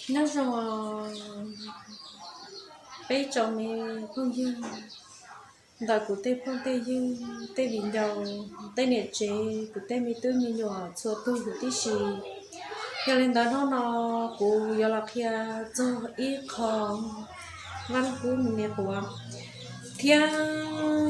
Nyob zoo peb tsoom me phooj ywg, ntawm kuv tej phooj tej ywg, tej viv ncaus, tej niam tsev, kuv tej me tub me nyuam txhua tus huv tib si. Yog li ntawd hnub no kuv yuav los qhia txog ib qho Vaj Lug Kub mus niam quav, thiab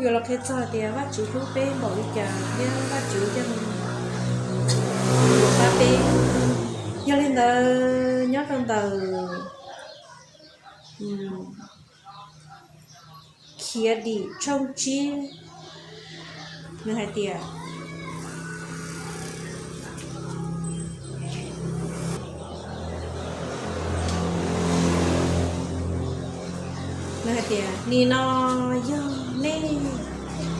yuav los qhia txog hais tias Vajtswv hlub peb npaum li cas thiab Vajtswv yeej yuav pab peb. Yog li ntawd nyob rau ntawm Khiav Dim tshooj tsib, nws hais tias, nws hais tias, nim no yog nej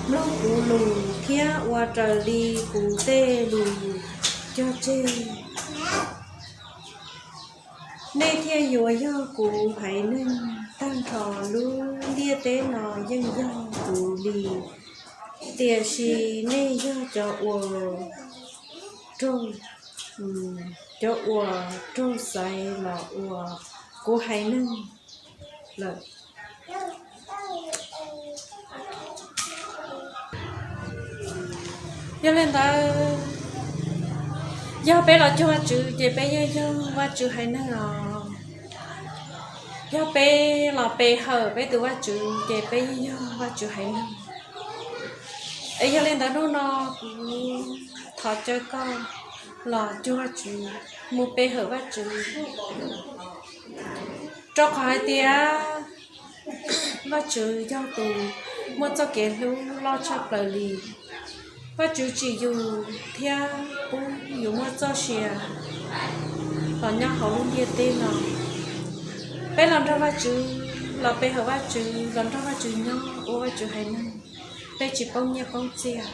mloog kuv lus thiab ua raws li kuv tej lus cog tseg, nej thiaj yuav yog kuv haiv neeg tag nrho. Lub ntiaj teb no yeej yog kuv li, tiam sis nej yog cov uas raug, cov uas raug xaiv los ua kuv haiv neeg lawm. Yog li ntawd, yog peb los cuag Vajtswv ces peb yeej yog Vajtswv haiv neeg os. Yog peb los pe hawm peb tus Vajtswv ces peb yeej yog Vajtswv haiv neeg. Es yog li ntawd hnub no kuv thov caw koj los cuag Vajtswv, mus pe hawm Vajtswv, rau qhov hais tias Vajtswv yog tus muaj txoj kev hlub loj tshaj plaws li. Vajtswv tsim yus thiab pub yus muaj txoj sia los nyob hauv lub ntiaj teb no. Peb los nrog Vajtswv, los pe hawm Vajtswv, los nrog Vajtswv nyob ua Vajtswv haiv neeg, peb tsis poob nyiaj poob txiaj,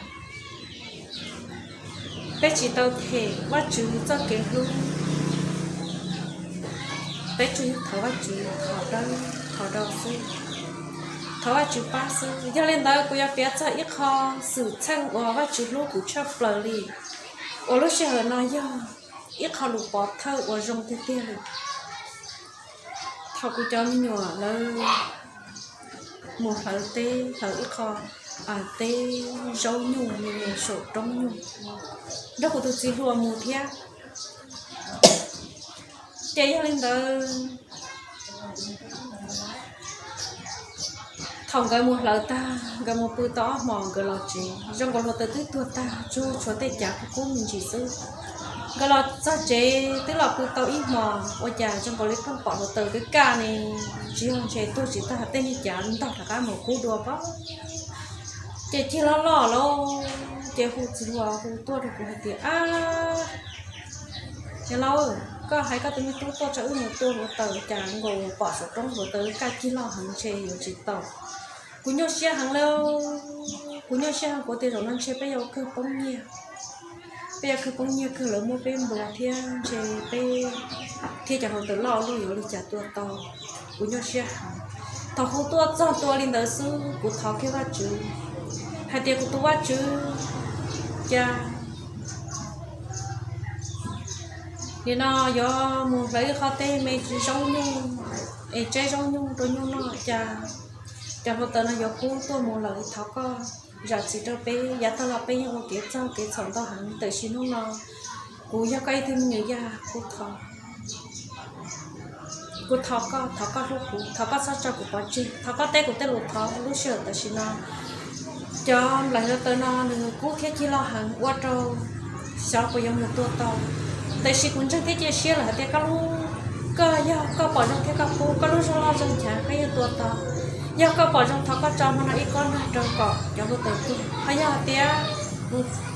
peb tsis tau them Vajtswv txoj kev hlub. Peb tsuas yog thov Vajtswv thov dawb thov do xwb, thov Vajtswv pab xwb. Yog li ntawd kuv yuav piav txog ib qho xwm txheej uas Vajtswv hlub kuv tshaj plaws li, uas lub sij hawm no yog ib qho lus pov thawj uas zoo tiag tiag li. Thaum kuv cov me nyuam lawv mus hlawv teb, hlawv ib qho teb zaub nyuj me me saum roob nyuj, nrog kuv tus txiv hluas mus thiab. Ces yog li ntawd, thaum nkawd mus hlawv tag, nkawd mus pw tau ob hmos nkawd los tsev, zoo nkaus hluav taws twb tuag tag, tsuas tshuav tej cav kub kub me ntsis xwb. Nkawd los txog tsev twb los pw tau ib hmos, ua cas zoo nkaus li pheej pom hluav taws twb kaj ne, tsis yog ntshe tuag tsis tag, tej niag cav ntog rov qab mus kub dua pob. Ces cig loj loj lauj, ces hu txiv hluas hu tuaj rau kuv hais tias, ab, niam laus, koj hais koj tus me tub tuaj tso wb mus tua hluav taws, cas nkaus pom saum roob hluav taws kaj cig loj heev, ntshe yuav tsis tau. Kuv nyuaj siab heev li, kuv nyuaj siab heev, kuv tias zaum no ntshe peb yuav kawg poob nyiaj, peb yuav kawg poob nyiaj kawg, lawv muab peb nplua thiab ntshe peb thiab cov hluav taws loj luaj yuav ua li cas tua tau. Kuv nyuaj siab heev. Thaum hu tuaj txog tua li ntawd xwb kuv thov kiag Vajtswv hais tias, kuv tus Vajtswv, cas nim no yuav mus hlawv ib qho teb me zaub nyuj es tseb zaub nyuj rau nyuj noj, cas cov hluav taws no yuav kub tuaj mus lawm. Thov koj zam txim rau peb, yav tag los peb yeej ua kev txhaum kev txhaum ntau heev, tiam sis hnub no kuv yog koj ib tug me nyuam yaj, kuv thov, kuv thov koj, thov koj hlub kuv, thov koj txhob tso kuv pov tseg, thov koj teb kuv tej lus thov. Lub sij hawm tam sim no cov nplaim hluav taws no nws kub thiab cig loj heev ua rau xyov puas yuav mus tua tau. Tiam sis kuv ntseeg thiab cia siab lawm hais tias koj lub, koj yog koj pom zoo thiab koj pub koj lub zog loj zog nchav koj yeej tua tau. Yog koj pom zoo thov koj tso hmo no ib kob nag rau kom cov hluav taws tuag, ho yog hais tias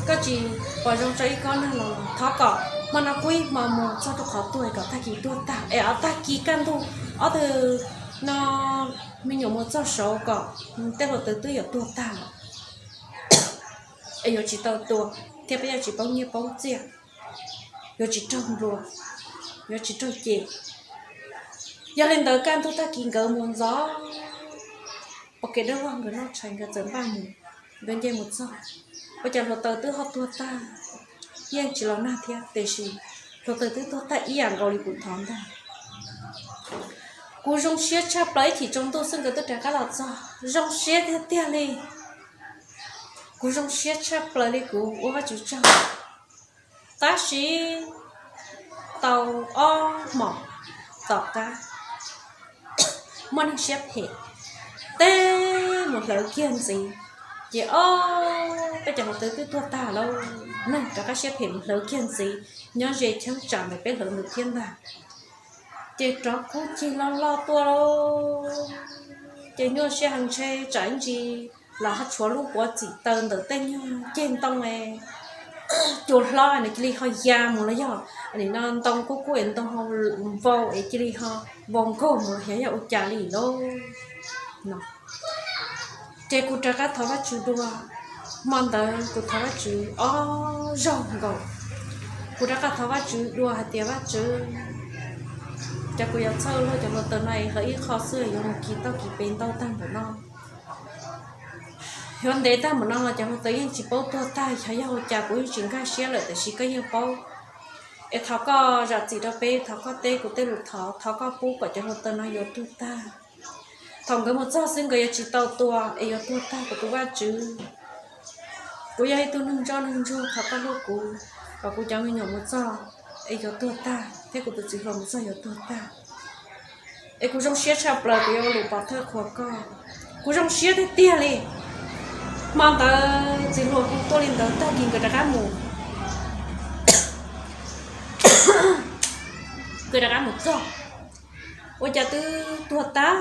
koj tsis pom zoo tso ib kob nag los thov kom hmo no kub ib hmo mus txog rau qhov tuag kom tag kis tuag tag es tag kis kaj ntug ob tug no me nyuam mus txog saud kom tej hluav taws twb yuav tuag tag lawm es yuav tsis tau tua thiab peb yuav tsis poob nyiaj poob txiaj, yuav tsis raug nplua, yuav tsis raug cem. Yog li ntawd kaj ntug tag kis nkawd mus ntxov, ua kev dawb vog nkawd noj tshais nkawd txawm npaj mus, nkawd nce mus txog, ua cas hluav taws twb ho tuag tag, yeej tsis los nag thiab, tiam sis hluav taws twb tuag tag ib yam nkaus li kuv thov ntag. Kuv zoo siab tshaj plaws, ib chim tsaus ntuj xwb nkawd twb rov qab los txog, zoo siab tiag tiag li. Kuv zoo siab tshaj plaws li, kuv ua Vajtswv tsaug. Tab sis tau ob hmos tom qab muaj neeg siab phem teb mus hlawv kiag ntxiv, ces ob peb cov hluav taws twb tuag tag lawm, neeg rov qab siab phem mus hlawv kiag ntxiv, nyob ze cheeb tsam ntawm peb hlawv ntawd thiab ntag. Ces rov qub cig loj loj tuaj lauj, ces nyuaj siab heev, ntshe tsam ib ntsis los ho tshuav lub puav txim taws ntawm tej nyuag ceg ntoo, cua hlob nws cia li ho ya mus los yog nim no ntoo kub kub es ntoo ho vau es cia li ho vau nkaug mus los xyov yog ua cas li lauj no. Ces kuv rov qab thov Vajtswv dua, hmo ntawd kuv thov Vajtswv ob zaug nkaus. Kuv rov qab thov Vajtswv dua hais tias, Vajtswv, cas kuv yuav txhawj luag cov hluav taws no es hlawv ib qho xwb yuav mus kis tauj kis pes ntau tag npaum no, yuav ntev tag npaum no los cov hluav taws yeej tsis paub tuag tag, xyov yog ua cas, kuv yeej tsis nkag siab lawm, tiam sis koj yeej paub. Es thov koj zam txim rau peb, thov koj teb kuv tej lus thov, thov koj pub kom cov hluav taws no yuav tuag tag. Thaum nkawd mus txog xwb nkawd yuav tsis tau tua es yuav tuag tag, kuv tus Vajtswv. Kuv yog ib tug neeg ntsoj neeg ntsuag, thov koj hlub kuv, kom kuv cov me nyuam mus txog es yuav tuag tag, thiab kuv tus txiv hluas mus txog yuav tuag tag. Es kuv zoo siab tshaj plaws, kuv yuav ua lus pov thawj qhuas koj. Kuv zoo siab tiag tiag li. Hmo ntawd txiv hluas hu tuaj li ntawd, tag kis nkawd rov qab mus, nkawd rov qab mus txog, ua cas twb tuag tag.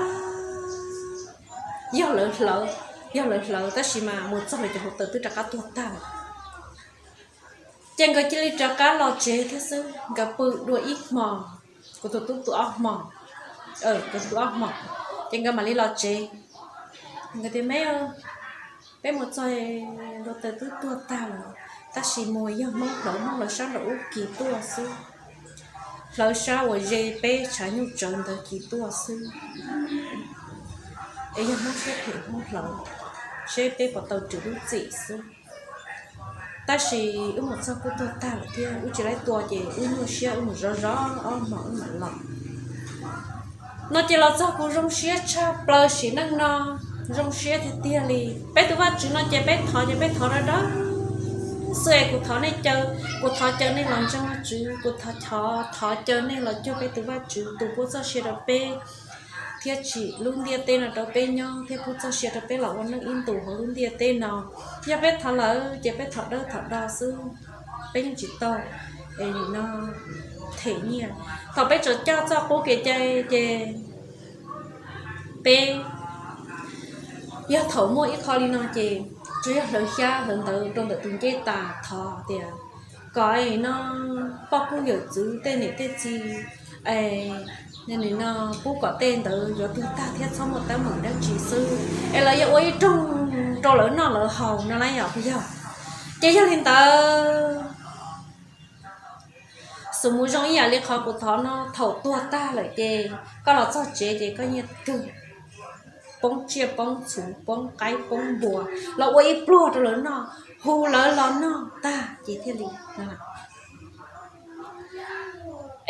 Yog lawv hlawv, yog lawv hlawv, tab sis mas mus txog lawv cov hluav taws twb rov qab tuag tag lawm. Ces nkawd cia li rov qab los tsev thiab xwb, nkawd pw dua ib hmos, kuv tus tub pw ob hmos, nkawd pw ob hmos, ces nkawd mam li los tsev. Nkawd tias, Me, peb mus txog, hluav taws twb tuag tag lawm, tab sis mus yog Hmoob hlawv, Hmoob hlawv sab nraum ub kis tuaj xwb, hlawv sab uas ze peb tshav nyuj tsawv ntawd kis tuaj xwb, es yog Hmoob siab phem Hmoob hlawv, seb peb puas tau raws lub txim xwb. Tab sis wb mus txog kuj tuag tag lawm thiab, wb tsis laib tua ces wb nyuaj siab, wb mus zov zov ob hmos wb mam los no. Ces los txog kuv zoo siab tshaj plaws sim neej no, zoo siab tiag tiag li. Peb tus Vajtswv no ces peb thov ces peb thov dawb dawb xwb es kuv thov nej caw, kuv thov caw nej los ntseeg Vajtswv, kuv thov, thov caw nej los cuag peb tus Vajtswv tus pub txoj sia rau peb thiab tsim lub ntiaj teb no rau peb nyob thiab pub txoj sia rau peb los ua neej ib ntus hauv lub ntiaj teb no. Yog peb thov lawm ces peb thov dawb thov do xwb, peb yeej tsis tau es nim no them nyiaj. Thaum peb tseem coj txoj qub kev cai ces peb, yog thaum muaj ib qho li no ces tsuas yog hlawv xyab hlawv ntawv rau ntawm tus ncej tas thov tias kom no poj koob yawm txwv tej niam tej txiv es no pub kom tej ntawd yuav tuag tag thiab txhob muaj teeb meem dab tsi xwb, es lawv yuav ua ib rooj rau lawv noj lawv haus no las yom, puas yog? Ces yog li ntawd, xus mus zoo ib yam li qhov kuv thov no, thaum tuag tag lawm ces koj los txog tsev ces koj nyiaj kawg, poob tsiaj poob txhu poob qaib poob npua los ua ib pluag rau lawv noj, hu lawv los noj tag ces thiaj li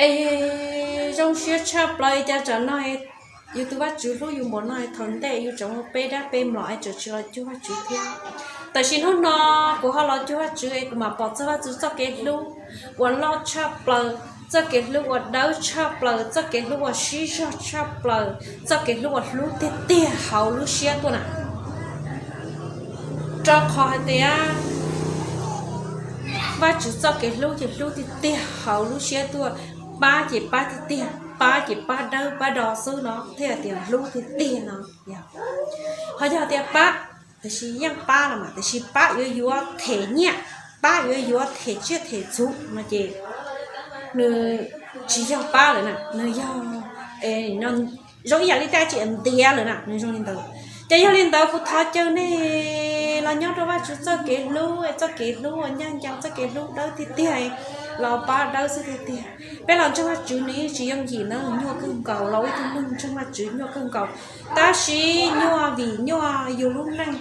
Es zoo siab tshaj plaws li cas tsam no, yus tus Vajtswv hlub yus npaum no, thaum ntej yus tseem ua peb dab peb mlom es tseem tsis los cuag Vajtswv thiab. Tam sim hnub no kuv ho los cuag Vajtswv es kuv mam pom txog Vajtswv txoj kev hlub uas loj tshaj plaws, txoj kev hlub uas dawb tshaj plaws, txoj kev hlub uas sib zog tshaj plaws, txoj kev hlub uas hlub tiag tiag hauv lub siab tuaj na. Rau qhov hais tias Vajtswv txoj kev hlub ces hlub tiag tiag hauv lub siab tuaj, pab ces pab tiag tiag, pab ces pab dawb pab do xwb no thiaj hais tias hlub tiag tiag no. Ho yog tias pab, tiam sis yeej pab los mas, tiam sis pab yuav yuav them nyiaj, pab yuav yuav them tsiaj them txhu no ces nws tsis yog pab lawm na, nws yog zoo ib yam li tej tsi ntiav lawm na, nws zoo li ntawd. Ces yog li ntawd kuv thov caw nej los nyob rau Vajtswv txoj kev hlub, txoj kev hlub uas ncaj ncees, txoj kev hlub dawb tiag tiag, los pab dawb xwb tiag tiag. Peb los ntseeg Vajtswv nws yeej tsis yooj yim na, nyuaj kawg nkaus, los ua ib tug neeg ntseeg Vajtswv nyuaj kawg nkaus. Tab sis nyuaj vim nyuaj yus lub neej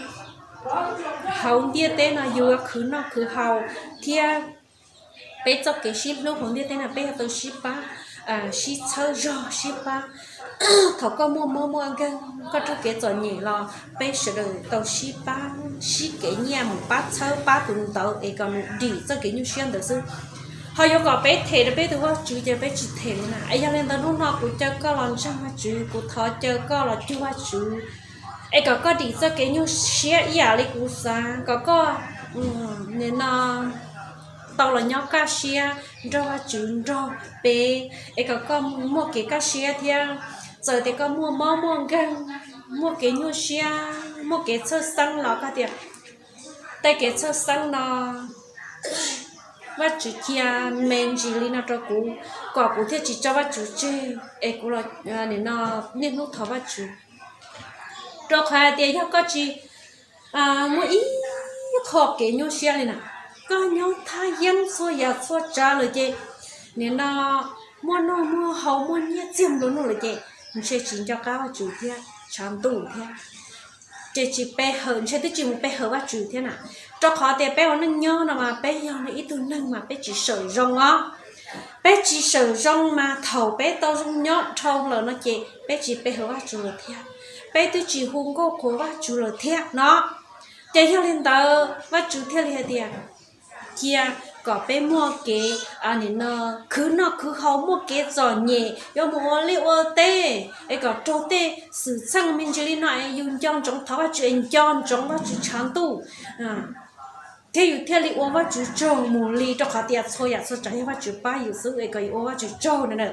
hauv ntiaj teb no yus yuav khwv noj khwv haus thiab peb txoj kev sib hlub hauv ntiaj teb no peb yuav tau sib pab. sib txhawb zog sib pab. Thaum koj muaj mob muaj nkeeg, koj raug kev txom nyem los peb sawv daws tau sib pab, sib kev nyiaj mus pab txhawb pab tus ntawd es kom nws dim txoj kev nyuaj siab ntawd xwb. Ho yuav kom peb them rau peb tus Vajtswv ces peb tsis them li na. Es yog li ntawd hnub no kuv caw koj los ntseeg Vajtswv, kuv thov caw koj los cuag Vajtswv, es kom koj dim txoj kev nyuaj siab ib yam li kuv xav, kom koj nim no tau los nyob kaj siab nrog Vajtswv nrog peb, es kom koj muaj kev kaj siab thiab. Txawm tias koj muaj mob muaj nkeeg, muaj kev nyuaj siab, muaj kev txhawj xeeb los koj tias tej kev txhawj xeeb no Vajtswv cia me ntsis li no rau kuv, kom kuv thiaj tsis tso Vajtswv tseg, es kuv los nim no niaj hnub thov Vajtswv. Rau qhov hais tias yog koj tsis muaj ib qho kev nyuaj siab li na, koj nyob thaj yeeb txhua yam txhua tsav lawm ces nim no muaj noj muaj haus muaj nyiaj txiag nplua nuj lawm ces ntshe tsis nco qab Vajtswv thiab tshav ntuj thiab, ces tsis pe hawm, ntshe twb tsis mus pe hawm Vajtswv thiab na. Rau qhov tias peb ua neej nyob no mas peb yog ib tug neeg mas peb tsis sawm zoo os. Peb tsis sawm zoo mas thaum peb tau zoo nyob dhau lawm no ces peb tsis pe hawm Vajtswv lawm thiab, peb twb tsis hu nkauj qhuas Vajtswv lawm thiab no. Ces yog li ntawd Vajtswv thiaj li hais tias cia kom peb muaj kev nim no khwv noj khwv haus, muaj kev txom nyem yuav mus ua liaj ua teb es kom raug tej xwm txheej me ntsis li no es yus nco ntsoov thov Vajtswv es nco ntsoov Vajtswv tshav ntuj, thiab yus thiaj li ua Vajtswv tsaug mus li, rau qhov tias txhua yam txhua tsav yog Vajtswv pab yus xwb es kom yus ua Vajtswv tsaug na.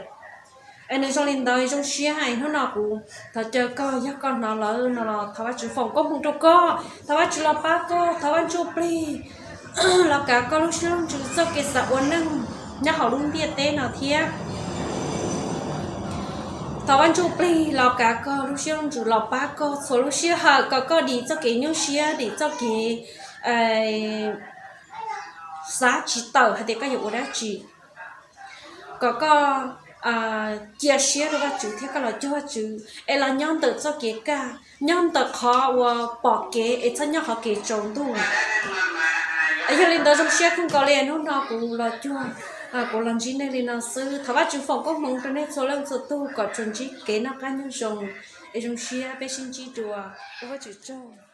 Es nws zoo li ntawd zoo siab hais hnub no kuv thov caw koj, yog koj hnov lawm no los thov Vajtswv foom koob hmoov rau koj, thov Vajtswv los pab koj, thov Vaj Ntsuj Plig los kav koj lub siab lub ntsws txoj kev xav ua neej nyob hauv lub ntiaj teb no thiab. Thov Vaj Ntsuj Plig los kav koj lub siab lub ntsws, los pab koj txhua lub sij hawm kom koj dim txoj kev nyuaj siab, dim txoj kev xav tsis tawm hais tias koj yuav ua dab tsi, kom koj cia siab rau Vajtswv thiab koj los cuag Vajtswv es los nyob ntawm txoj kev kaj, nyob ntawm qhov uas pom kev es txhob nyob qhov kev tsaus ntuj. Yog li ntawd zoo siab kawg nkaus li hnub no kuv los cuag, kuv los ntsib nej li no xwb. Thov Vajtswv foom koob hmoov rau nej txhua leej txhua tug kom tsuas ntsib kev noj qab nyob zoo, es zoo siab peb sib ntsib dua, ua Vajtswv tsaug.